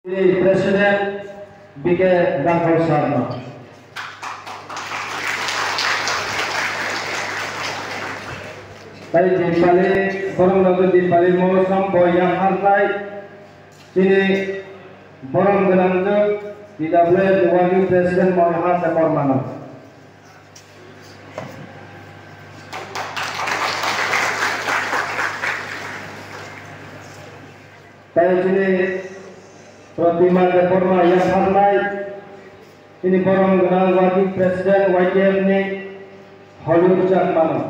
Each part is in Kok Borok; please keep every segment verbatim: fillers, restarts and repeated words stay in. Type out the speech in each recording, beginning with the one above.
President B K Rangkhol sir no. Tai Dipali, borok no Dipali Mosam bo yang harnai. Chini borom gwnang jwk T W F ni working president Manohar Debbarma no. Tai chini Pratima Debbarma yapharnai chini borom gwnang working president Y T F ni Hollywood Chakma no.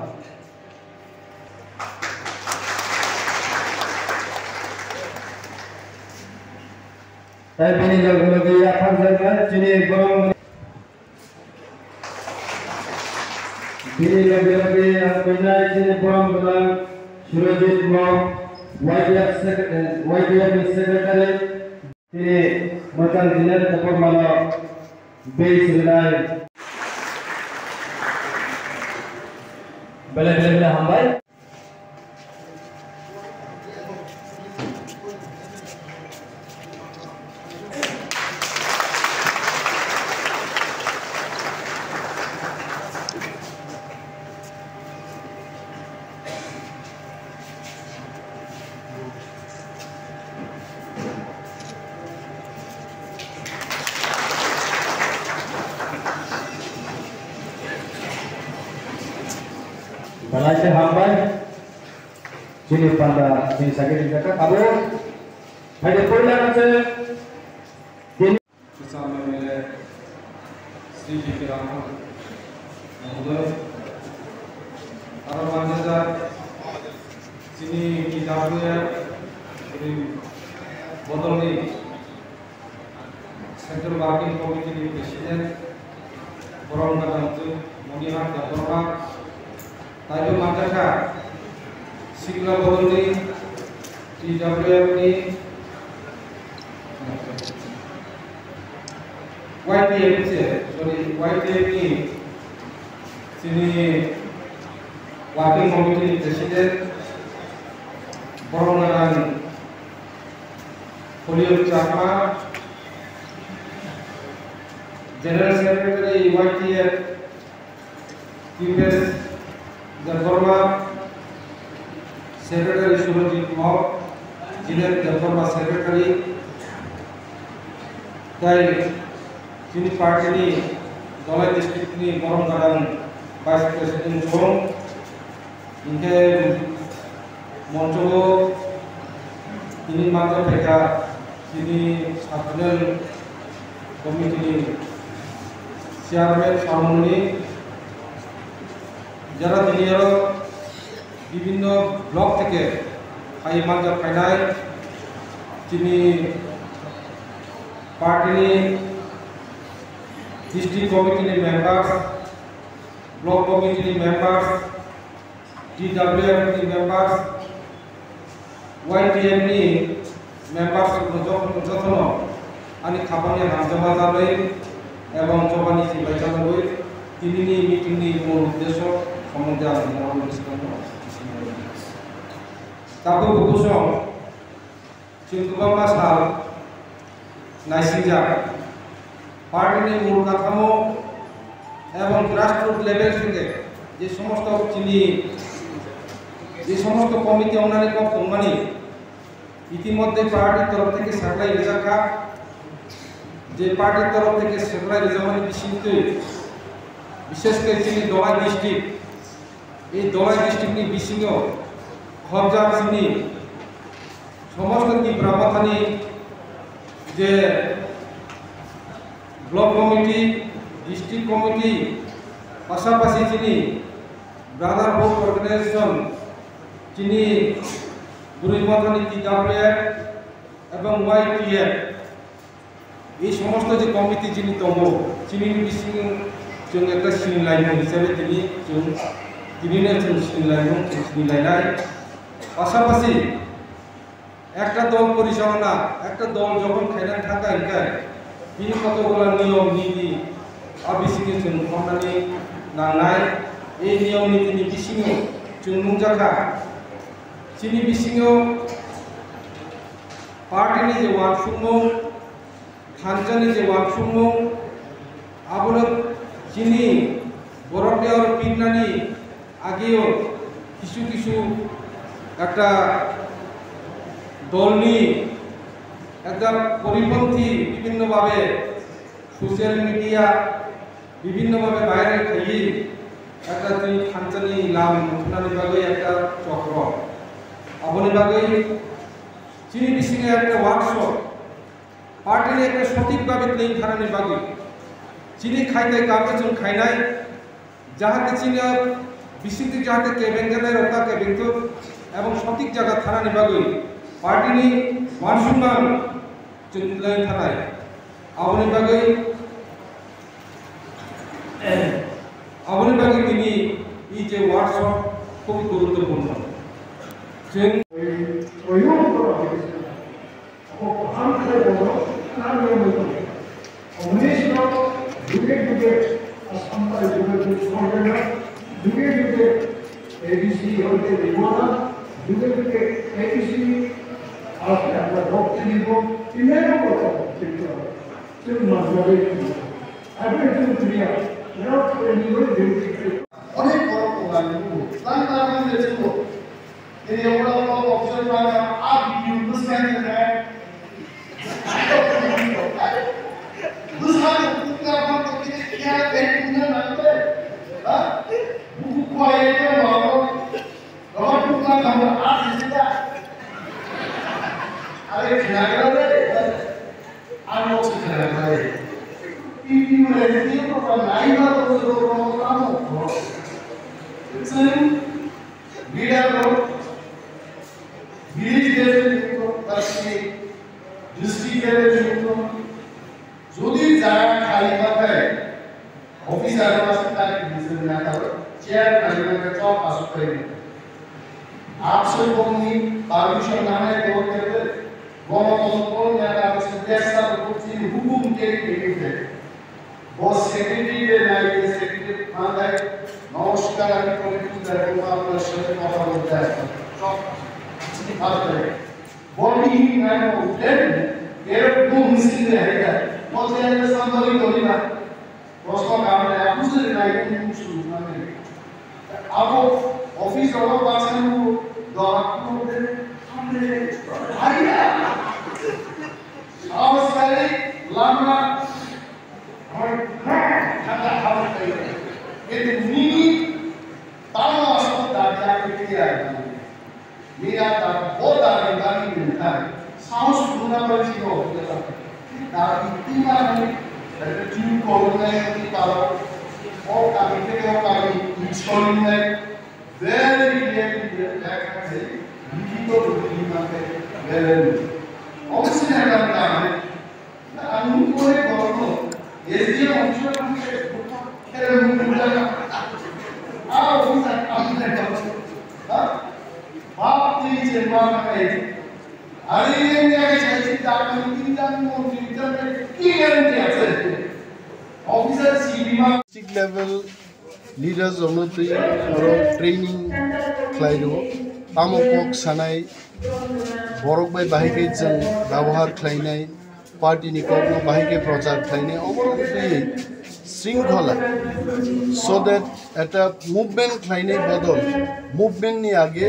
Tai bini loge loge yapharjaknai chini borom, bini loge loge yapharjaknai chini borom gwnang Surajit Mok, Y T F sec-, eh, Y T F ni secretary. Tini mwchang jinai tongthokmano base rwnai. Belai belai belai hambai. Belai khe hambai. Chini panda chini sakhe rijak kha abo. Hai de poila khe Kwcham M L A Shri B K Rangkhol Mahodoy, aro manjajak chini T W F ni bodolni Central Working Committee ni President, borom gwnang Monihar Debbarma, taibo manjakha Sikla bodolni T W F ni Y T F se, sorry, Y T F ni chini Working Committee ni President, borom gwnang Hollywood Chakma, General Secretary Y T F, Dipesh Debbarma, Secretary Surajit Mok, Jinet Debbarma Secretary, tai chini party ni Dholai district ni borom gwnang Vice President chwng, hinkhe moncho o tini manjak phaikha chini Sub-Zonal Committee ni Chairman Salmoni, jara tini aro bibhinno block theke phai manjak phainai chini party ni District Committee ni members, Block Committee ni members, D W F ni members, Y T F ni members rok joto, jotono ani khapangni hamjakma jagwi ebong jobani chibai jagwi tinini meeting ni mul uddesho sombondhe ang norokno swkangno sinai. Tabuk bukuchwng chwng kwbangma sal naisingjak. Party ni mul kathamo ebong grassroots level theke je somosto chini, je somosto committee ongnani kok tongmani, itimodhye party torof theke saklai rijak kha, je party torof theke saklai rijakmani bisingtwi, bishesh khe chini Dholai district, ei Dholai district ni bisingo khobjak chini somosto Tipra Mothani je block committee, district committee, pasapasi chini brotherhood organization, chini Bwrwi Mothani T W F ebong Y T F, ei somosto je committee chini tongo, chini bisingo chwng ekta sinilaimung hisabe tini chwng, tinino chwng sinilaimung, chwng sinilainai. Pasapasi ekta dol porichalona, ekta dol jokhon khaina thangkha hinkhe, bini kotokgola niyom niti a bisingo chwng honnani nangnai. Ei niyom nitini bisingo chwng nungjakha, chini bisingo party ni je uansukmung, Thanchani je uansukmung, abono chini borok ni oro pinnani ageo kisu kisu ekta dolni ekta poriponthi bibhinno bhabe social media bibhinno bhabe viral khaiwi ekta chini thanchani lam thunani bagwi ekta chokro. Aboni bagwi chini bisingo ekta workshop, party ni ekta sothik bhabe twi thanani bagwi chini khaitai kamo chwng khainai, jahate chini bisingtwi jahate kebengjanai rok ta kebengthok ebong sothik jaga thanani bagwi party ni uansukmang chwng twi thanai. Aboni bagwi, aboni bagwi tini i je workshop khub guruttopurno. Chwng Communist rok juge juge Assam bai juge juge sorkar, juge juge A D C hoite Tripura, juge juge A D C Assam bai Bhakti Bibol, tinai rok Tripura. Chwng manjagwi thangkha. Abo chwng thwiya, norok thwini bai duty khlai. Onek borok tongnai nukgo. Lang lang lang je chwngbo. Tini oro oro officer manya a video bwskango khe. Bwskango kukla phang khe khe khe khe khe khe khe. Ha? Buku khwlaiya khe norok. Roman tukla khamra a sisita. Are khnagra re. Ano se khnagra re. Pipi mule ni ko pa nai ma to so ko tamo. Sen leader ko village level ni ko, district level ni ko, jodi jaga khali ma thai, officer ma se khali bising na tharo, chair khali ma thai, chop asuk thai ni. Absoi bongni permission nanai bo kete, bono tongkol ya ka se desa ko chini hukum ke ke ke. Bo secretary de nai ke secretary mangai, নমস্কার, আমি কমিটির ব্যাপারে আপনার সাথে কথা বলতে আসছি। চপ, আপনি ভালো করে। Boni hinwi nai bo utle, ero bo misil de haida. Mo jai le sambali doli na. Proshno kaam le apu se nai ko musu na ne. Abo office oro bachai mo dola ko de hamle haida. Awas kali lama. Thanda hawas kali. Ede nini tamo asal dadi aku dia. Mira ta bo dabi dabi minthai. Saos phunukna bai chini office ta. Dabi tima nai, dabi tu kolonai ti paro. O kami te o kami ichkolin nai. Very clearly lekha thai. Likito rupi ma thai. Very. Office na kam ta hai. Ang nung kore borokno S D M officer khe khe nung nung jana. A officer ang nung ha? Bap twi je ma khe. Ari yang ya ke sai ta ang tin jang mo tin jang ke ki yang ya se. Officer C B ma. District level leaders rokno twi oro training khlai rwo. Tamo kok sanai, borok bai bahai khe chwng byabohar khlainai, party ni kokno bahai khe prochar khlainai, obo twi shringkhola, so that ekta movement khlainai bodol, movement ni age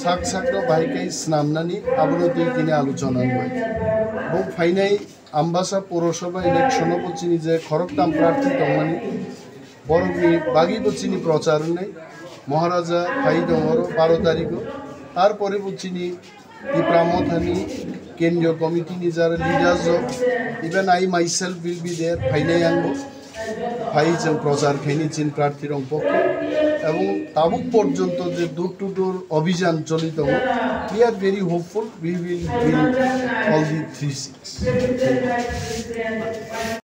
sak sakno bahai khe snamnani abono twi tini alochona wngwi. Bo phainai Ambasa Purosabha election o bo chini je khoroktham prarthi tongmani, borokni bagwi bo chini prochar wngnai. Maharaja phai tong oro baro tarikh o, tarpore bo chini Tipra Mothani Kendriya Committee ni jara leaders rok, even I myself will be there, phainai ang bo. Phai chwng prochar khaini chini prarthi rok pokhe, ebong tabuk porjonto je door to door abhijan choli tongo, we are very hopeful we will win all the three seats.